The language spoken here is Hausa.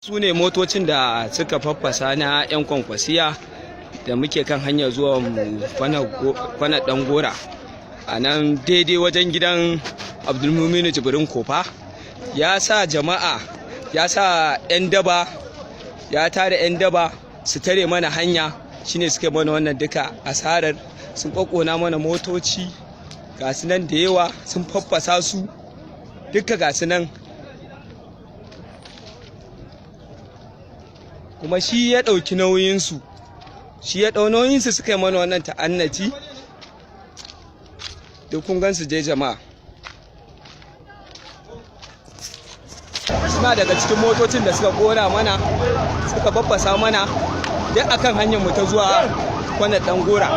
Su ne motocin da suka faffasa na 'yan Kwankwasiya da muke kan hanyar zuwa kwana Dan Gora, a nan daidai wajen gidan Abdulmuminu Jibrin Kofa. Ya sa jama'a, ya sa 'yan daba, ya tara 'yan daba su tare mana hanya. Shine suka mana wannan duka asarar. Sun kokona mana motoci, ga su nan da yawa, sun faffasa su duka, ga su nan. Kuma shi ya ɗauki nauyinsu, shi ya ɗau nauyinsu suka yi mana wannan ta'annati. Duk kun gan su je, jama'a. Suna daga cikin motocin da suka kona mana, suka babbasa mana duk akan hanyar mu ta zuwa kwanar Dan Gora.